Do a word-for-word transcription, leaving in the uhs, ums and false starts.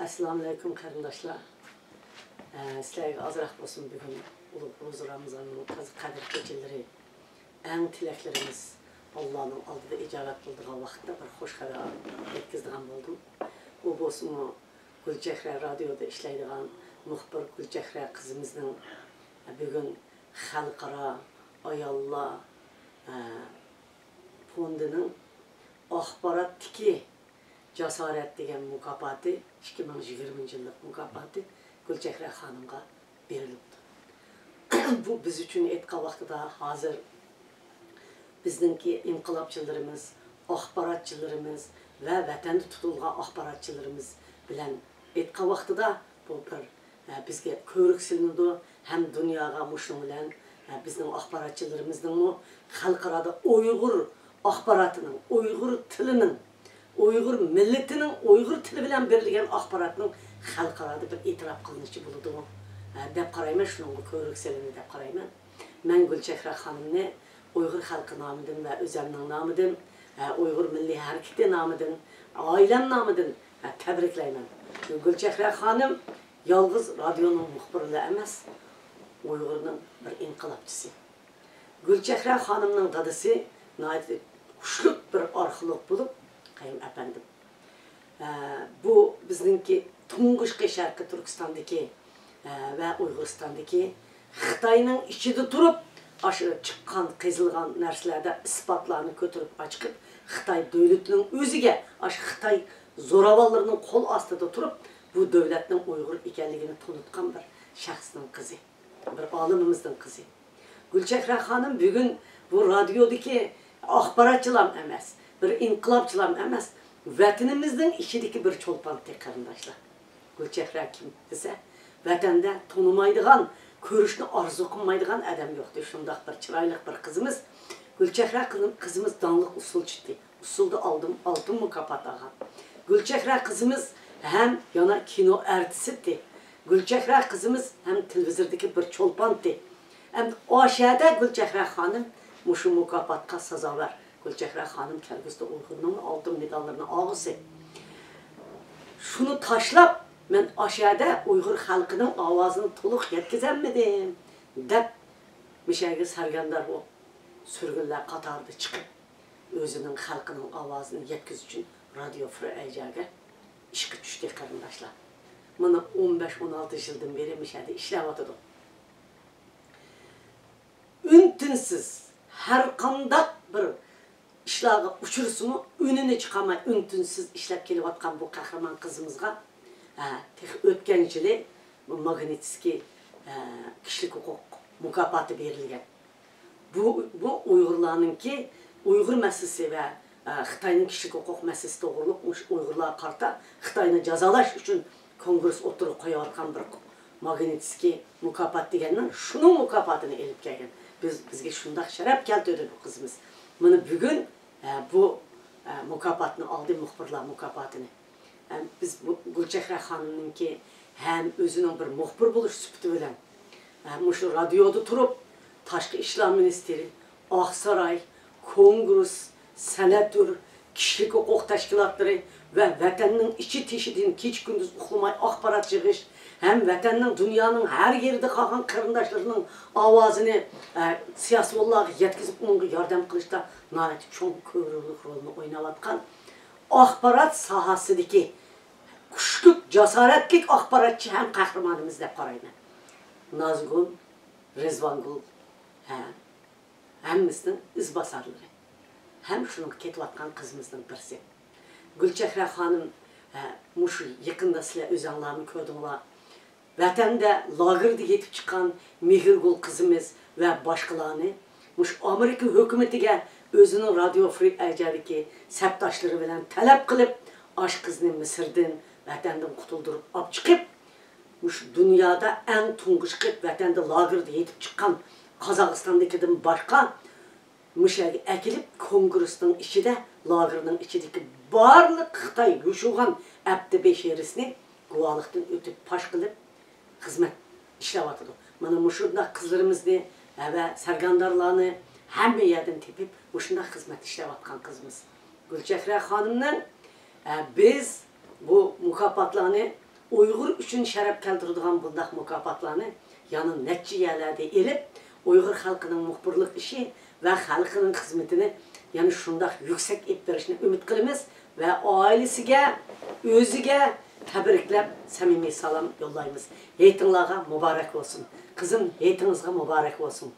ئەسسالامۇئەلەيكۇم، قېرىنداشلار. ئە، سىلەرگە ئازراق بولسۇن بۈگۈن ئۇلۇغ روزا رامىزاننىڭ تازا قەدىر كېچىلىرى، ئەڭ تىلەكلىرىمىز ئاللانىڭ ئالدىدا ئىجابەت بولىدىغان ۋاقىتتا بىر خۇش خەۋەر يەتكۈزىدىغان بولدۇم. ئۇ بولسىمۇ گۈلچېھرە رادىيودا ئىشلەيدىغان مۇخبىر گۈلچېھرە قىزىمىزنىڭ بۈگۈن خەلقئارا ئاياللار، ئە، فوندىنىڭ ئاخباراتتىكى جاسارەت دېگەن مۇكاپاتى، ئىككى مىڭ يىگىرمىنچى يىللىق مۇكاپاتى گۈلچېھرە خانىمغا بېرىلىپتۇ. بۇ بىز ئۈچۈن ئېيتقان ۋاقتىدا ھازىر بىزنىڭكى ئىنقىلابچىلىرىمىز، ئاخباراتچىلىرىمىز ۋە ۋەتەندە تۇتۇلغان ئاخباراتچىلىرىمىز بىلەن ئېيتقان ۋاقتىدا بۇ بىر، ئە، بىزگە كۆۋرۈك سېلىنىدۇ ھەم دۇنياغا مۇشۇنىڭ بىلەن، ئە، بىزنىڭ ئاخباراتچىلىرىمىزنىڭمۇ خەلقئارادا ئۇيغۇر ئاخباراتىنىڭ، ئۇيغۇر تىلىنىڭ، ئۇيغۇر مىللىتىنىڭ ئۇيغۇر تىلى بىلەن بېرىلگەن ئاخباراتنىڭ خەلقئارادا بىر ئېتىراپ قىلىنىشى بولىدۇ، ئە، دەپ قارايمەن، شۇنىڭغا كۆۋرۈك سېلىنىدۇ دەپ قارايمەن. مەن گۈلچېھرە خانىمنى ئۇيغۇر خەلقى نامىدىن ۋە ئۆزەمنىڭ نامىدىن، ئە، ئۇيغۇر مىللىي ھەرىكىتى نامىدىن، ئائىلەم نامىدىن، ئە، تەبرىكلەيمەن. گۈلچېھرە خانىم يالغۇز رادىيونىڭ مۇخبىرىلا ئەمەس، ئۇيغۇرنىڭ بىر ئىنقىلابچىسى. گۈلچېھرە خانىمنىڭ دادىسى ناھايىتى كۈچلۈك بىر ئارخېئولوگ بولۇپ، قەييۇم ئەپەندىم، ئە، بۇ بىزنىڭكى تۇنجۇقى شەرقىي تۈركىستاندىكى، ئە، ۋە ئۇيغۇرىستاندىكى خىتاينىڭ ئىچىدە تۇرۇپ، ئاشۇ چىققان، قېزىلغان نەرسىلەردە ئىسپاتلارنى كۆتۈرۈپ ئاچىقىپ، خىتاي دۆلىتىنىڭ ئۆزىگە، ئاشۇ خىتاي زوراۋانلىرىنىڭ قول ئاستىدا تۇرۇپ، بۇ دۆلەتنىڭ ئۇيغۇر ئىكەنلىكىنى تونۇتقان بىر شەخسنىڭ قىزى. بىر ئالىمىمىزنىڭ قىزى. گۈلچېھرە خانىم بۈگۈن بۇ رادىيودىكى ئاخباراتچىلام ئەمەس، بىر ئىنقىلابچىلام ئەمەس، ۋەتىنىمىزنىڭ ئىچىدىكى بىر چولپانتى، قېرىنداشلار. گۈلچېھرە كىم دېسە، ۋەتەندە تونۇمايدىغان، كۆرۈشنى ئارزۇ قىلمايدىغان ئادەم يوقتى. شۇنداق بىر چىرايلىق بىر قىزىمىز. گۈلچېھرە قىزىم-، قىزىمىز داڭلىق ئۇسسۇلچىتى. ئۇسسۇلدا ئالدىم، ئالتۇن مۇكاپات ئالغان. گۈلچېھرە قىزىمىز ھەم يەنە كىنو ئارتىسىتى. گۈلچېھرە قىزىمىز ھەم تېلېۋىزوردىكى بىر چولپانتى. ئەمدى ئاشەدە گۈلچېھرە خانىم مۇشۇ مۇكاپاتقا سازاۋەر. گۈلچېھرە خانىم كەلگۈسىدە ئۇيغۇرنىڭ ئالتۇن مېداللىرىنى ئالغۇسى. شۇنى تاشلاپ، مەن ئاشەدە ئۇيغۇر خەلقىنىڭ ئاۋازىنى تولۇق يەتكۈزەلمىدىم، دەپ، مۇشەگە سەرگەردان بولۇپ، سۈرگۈنلەر قاتارىدا چىقىپ، ئۆزىنىڭ خەلقىنىڭ ئاۋازىنى يەتكۈزۈش ئۈچۈن رادىيو فرى ئەيجاگە ئىشقا چۈشتى، قېرىنداشلار. مانا ئون بەش، ئون ئالتە يىلدىن بېرى مۇشەدە ئىشلەۋاتىدۇ. ئۈن-تىنسىز ھەر قانداق بىر ئىشلارغا ئۇچرىسىمۇ، ئۈنىنى چىقارماي، ئۈن-تىنسىز ئىشلەپ كېلىۋاتقان بۇ قەھرىمان قىزىمىزغا، ھە، تېخى ئۆتكەن يىلى بۇ ماگنىتسكىي، ھە، كىشىلىك ھوقۇق مۇكاپاتى بېرىلگەن. بۇ، بۇ ئۇيغۇرلارنىڭكى، ئۇيغۇر مەسىلىسى ۋە، ئە، خىتاينىڭ كىشىلىك ھوقۇق مەسىلىسى توغرۇلۇق مۇشۇ ئۇيغۇرلارغا قارىتا خىتاينى جازالاش ئۈچۈن كونگرېس ئوتتۇرىغا قويۇۋاتقان بىر ماگنىتسكىي مۇكاپات دېگەننىڭ شۇنىڭ مۇكاپاتىنى ئېلىپ كەلگەن. بىز، بىزگە شۇنداق شەرەپ كەلتۈردى بۇ قىزىمىز. مانا بۈگۈن، ئە، بۇ، ئە، مۇكاپاتنى ئالدى، مۇخبىرلار مۇكاپاتىنى. ئە، بىز بۇ گۈلچېھرە خانىمنىڭكى ھەم ئۆزىنىڭ بىر مۇخبىر بولۇش سۈپىتى بىلەن، ئە، مۇشۇ رادىيودا تۇرۇپ، تاشقى ئىشلار مىنىستىرى، ئاقساراي، كونگرېس، سەنەتور، كىشىلىك ھوقۇق تەشكىلاتلىرى ۋە ۋەتەننىڭ ئىچى تېشىدىن كېچە-كۈندۈز ئۇخلىماي ئاخبارات يىغىش ھەم ۋەتەننىڭ، دۇنيانىڭ ھەر يېرىدە قالغان قېرىنداشلىرىنىڭ ئاۋازىنى، ئە، سىياسىيونلارغا يەتكۈزۈپ، ئۇنىڭغا ياردەم قىلىشتا ناھايىتى چوڭ كۆرۈنۈكلۈك رولنى ئويناۋاتقان ئاخبارات ساھەسىدىكى كۈچلۈك، جاسارەتلىك ئاخباراتچى ھەم قەھرىمانىمىز دەپ قارايمەن. نازگۈل، رىزۋانگۈل، ھە، ھەممىسىنىڭ ئىزباسارلىرى ھەم شۇنىڭغا كېتىۋاتقان قىزىمىزنىڭ بىرسى. گۈلچېھرە خانىم، ھە، مۇشۇ يېقىندا سىلەر ئۆزەڭلارمۇ كۆردۈڭلار. ۋەتەندە لاگېردا يېتىپ چىققان مېھرىگۈل قىزىمىز ۋە باشقىلارنى مۇشۇ ئامېرىكا ھۆكۈمىتىگە ئۆزىنىڭ رادىيو فرى ئەيجادىكى سەپداشلىرى بىلەن تەلەپ قىلىپ، ئاشۇ قىزنى مىسىردىن، ۋەتەندىن قۇتۇلدۇرۇپ ئاپ چىقىپ، مۇشۇ دۇنيادا ئەڭ تۇنجۇقى ۋەتەندە لاگېردا يېتىپ چىققان قازاقىستاندىكىدىن باشقا، مۇشۇ يەرگە ئەكېلىپ، كونگرېسنىڭ ئىچىدە، لاگېرنىڭ ئىچىدىكى بارلىق خىتاي يوشۇرغان ئەپتى بېشىرىسىنى گۇۋاھلىقتىن ئۆتۈپ پاش قىلىپ، خىزمەت ئىشلەۋاتىدۇ. مانا مۇشۇنداق قىزلىرىمىزنى ۋە سەرگەردانلارنى ھەممە يەردىن تېپىپ، مۇشۇنداق خىزمەت ئىشلەۋاتقان قىزىمىز گۈلچېھرە خانىمنىڭ، ئە، بىز بۇ مۇكاپاتلارنى ئۇيغۇر ئۈچۈن شەرەپ كەلتۈرىدىغان بۇنداق مۇكاپاتلارنى يەنە نەچچە يەرلەردە ئېلىپ، ئۇيغۇر خەلقىنىڭ مۇخبىرلىق ئىشى ۋە خەلقىنىڭ خىزمىتىنى يەنە شۇنداق يۈكسەك ئېلىپ بېرىشنى ئۈمىد قىلىمىز ۋە ئائىلىسىگە، ئۆزىگە تەبرىكلەپ، سەمىمىي سالام يوللايمىز. ھېيتىڭلارغا مۇبارەك بولسۇن. قىزىم، ھېيتىڭىزغا مۇبارەك بولسۇن.